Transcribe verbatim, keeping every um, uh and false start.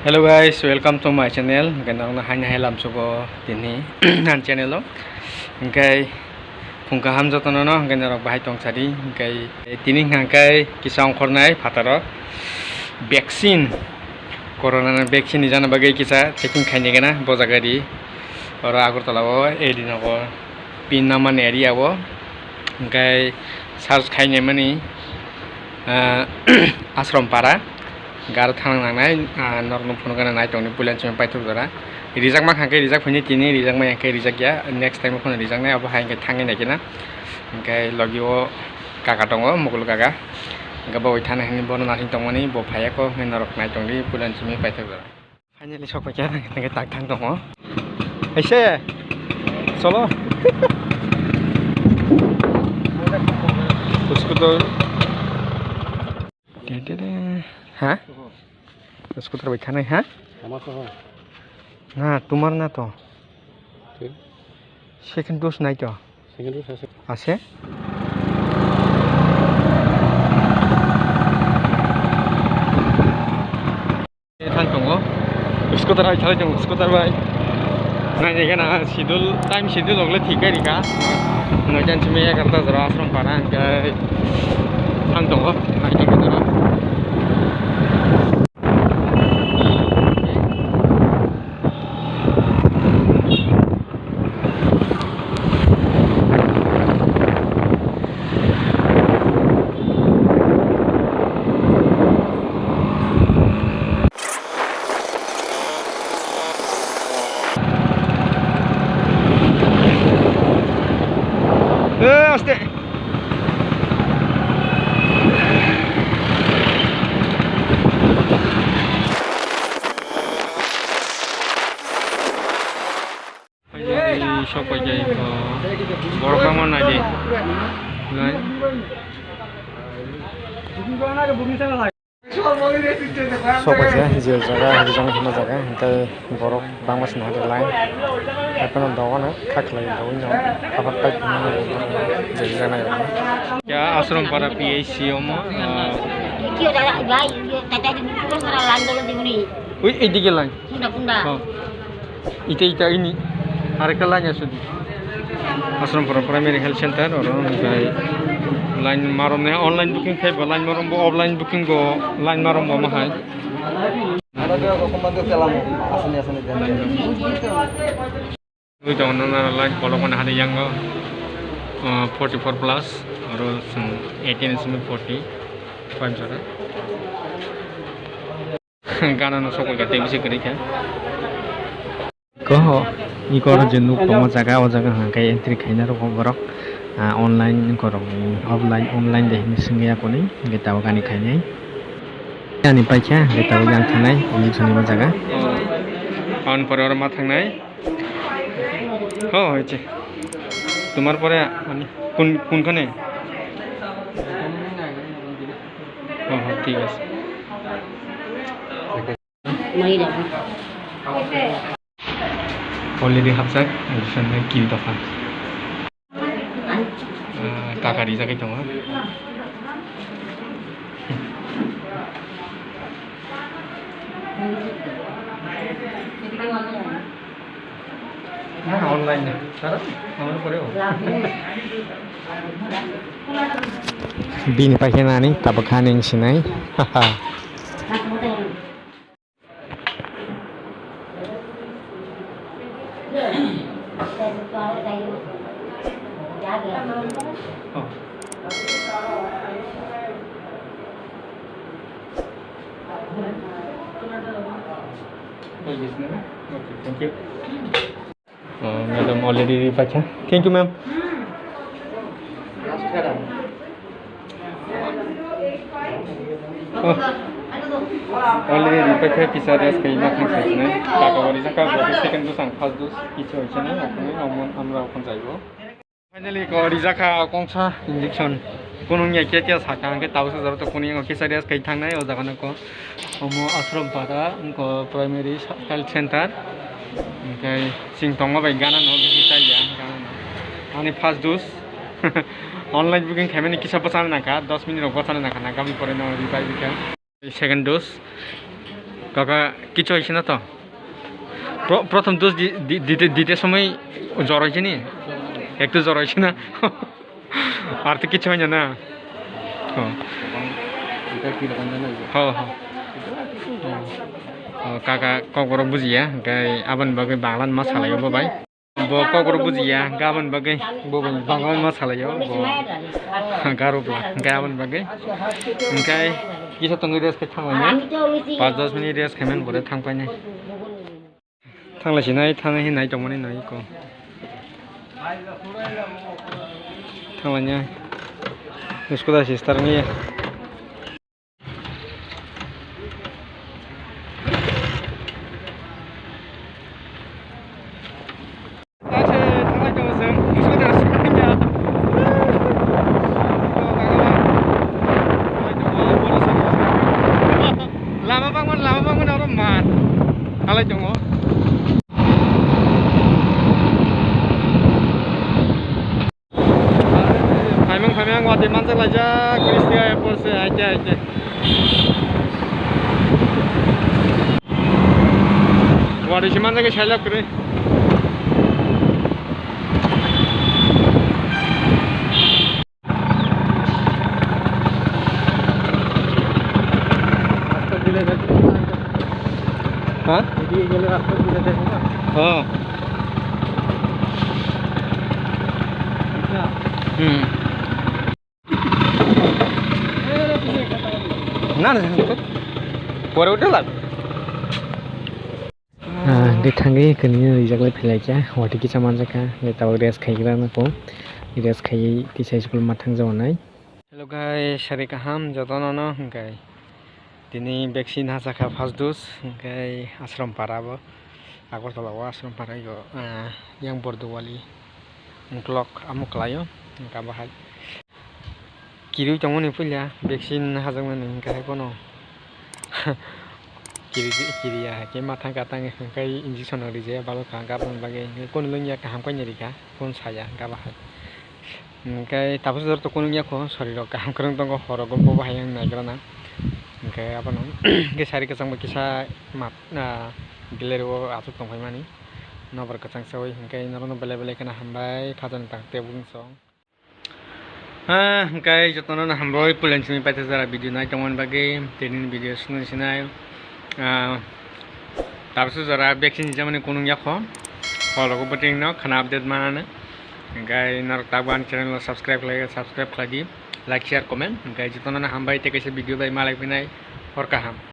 Hello guys, welcome to my channel. Hwnkhe norokno haino hai lamsugo tini ani channel o. Hwnkhe phung kaham jotono no, hwnkhe norok bahai tong sadi. Hwnkhe tini hwnkhe kisa ongkhornai phataro vaccine, corona ni vaccine ni jana bagwi kisa checking khainai gana bo jaga di. Oro Agartala o A D Nagar, pin namani area o. Hwnkhe search khainai mani, ah, Ashram Para. Garo thang nangnai, ah, norokno phunukgana nai tongni puila chini paithak jora. Rijak mankha khe rijak phini tini, rijak maya khe rijak ya, next time phano rijaknai, abo hai hwnkhe thangwi naikhe na. Hwnkhe logi o kaka tongo, mukul kaka. Hwnkhe bo bai thana hwnwi bono naising tongmani, bo phaiya kho hwnwi norok nai tongdi puila chini paithak jora. Finally sok paikha, hwnkhe tak thang tongo. Aise, cholo. Scooter. De, de, de. Ha? Scooter bai khanai, ha? Ama to. Na, tumar na to. Thik. Second dose nai to. Second dose ase. Ase? Thang tongo. Scooter bai thalai tongo, scooter bai. Nainai gana schedule, time schedule rok le thik kai rika. Noita ni simi egarota jora Ashram Para hwnkhe thang tongo, nai tongo jora. Eh, aste. Finally, sok paikha iko. Borok bangma naidi. Nai. Sok paikha, je jaga, hwnjak hwnma jaga, hwnkhe borok bangma se nahadi line. Haikhe no dogo no kha khlai rwui no, habar tai phunuknai je jaga nai rwkha. Ya, Ashram Para P H C omo, ah. Ui, edige line. Kunda, kunda. Oh. Ita, ita ini. Arekta line asudi. Ashram Para Primary Health Center, oro hwnkhe line marom ne, online booking khai bo line marom bo, offline booking bo line marom bo ma hai. Ui, tongo nang nang line kolok mani hadi yango, ah, forty four plus, aro chwng eighteen simi forty five jora. Gana no sokol ka tei bisi kwrwi kha. Ko ho, iko oro je nuk tongo jaga, o jaga hwnka khe entry khaina rokgo borok, ah, online wngkha rok, offline, online de hinwi swngya koni, hwnkhe tabuk ani khainai. Ani paikha, hwnkhe tabuk yang thangnai, injection ni ma jaga. Oh. Aboni pore oro ma thangnai. Oh, hoiche. Tomar pore ani kun, kunkhane? Oh, thik ase. Already hapjak, ang sanai ki dokan. Ah, kaka rijagwi tongo. Na, online na. Sara, amar pore o. Bini paikhe nani, tabuk hani wng sinai. Haha. Oh, madam already ripaikha. Thank you, ma'am. Oh, already ripaikha, kisa rest khaima thang sai sinai. Kaka bo rijak kha, bo second dose ang first dose kichu hoisinai, akhani amon amra okhon jaibo. Finally, ko rijak kha kongsa injection. Kunung ya kia kia saka, hwnkhe tabuk sajaro to kunung ya kisa rest khai thangnai, o jaga no ko. Omo Ashram Para, wngkha Primary Health Center. Hwnkhe chwng tongma bai gana no bisi chaya, gana no. Ani first dose. Online booking khaimani kisa bwchana nangkha, dos minute rok bwchana nangkha, nangkha bini pore no ripai bikha. Second dose. Kaka kichu hoichina to? Pro-, prothom dose di, di, dite, dite somoi jor hoichini? Ektu jor hoichina? Ar to kichu hoina na? Oh. Ho, ho. Oh, kaka kokborok bujiya, hwnkhe aboni bagwi Bangla ma salaio bo bai. Bo kokborok bujiya, hwnkhe aboni bagwi bo bai Bangla ma salaio, bo Garo bla, hwnkhe aboni bagwi. Hwnkhe kisa tongwi rest khai thanglainai. Panch dos minute rest khaimani pore thangpainai. Thanglaisinai, thana hinwi nai tongmani nai ko. Thanglainai. Usko da sister ngi. Lama bangmani, lama bangmani oro man. Halai tongo. Phaimang, phaimang, watwi manjak laijak, Kristiya Airport se, aite, aite. Watwi se manjak, sailak kwrwi. Ha? Oh. Hmm. Na, na, pore uthla. Ah, hwnkhe thangwi kwnwi rijak lai phai lai kha, watwi kisa manjak kha, hwnkhe tabuk rest khai gra nukho, rest khaiwi tisa school ma thang jago nai. Hello guys, sari kaham jotono no hwnkhe tini vaccine hachakha first dose hwnkhe Ashram Para bo, Agartala o Ashram Para o, ah, yang Borduwali muklok amo kwlaio hwnkhe abo hai. Kirwi tongmani puila vaccine hajakmani hwnkhe hai phano kiri, kiriya hai khe mathang katang hwnkhe injection rok rijaya balok kha gabang bagwi hwnkhe kunu lwngya kaham khe rikha kunu saya gaba hai hwnkhe tabukhe jora to kunu wngya kho sori rok kaham kwrwng tongo horo go bobo hai wng naigra na hwnkhe abono hwnkhe sari kwchang bai kisa mat, ah, bileri o achuk tongphai mani nokbar kwchang sawi hwnkhe norokno belai belai kheno hambai khajani tak tebuk song. Ah, hwnkhe jotono no hambai, puila simi paitha jora video nai tongmani bagwi, tini video swnwi sinai. Ah, tabukhe jora vaccine rijamani kunu wngya kho, hologo bwtwi no khana update manani. Hwnkhe norok tabuk ani channel no subscribe khlai, subscribe khlai di, like, share, comment. Hwnkhe jotono no hambai, tei kaisa video bai malai phinai, hor kaham.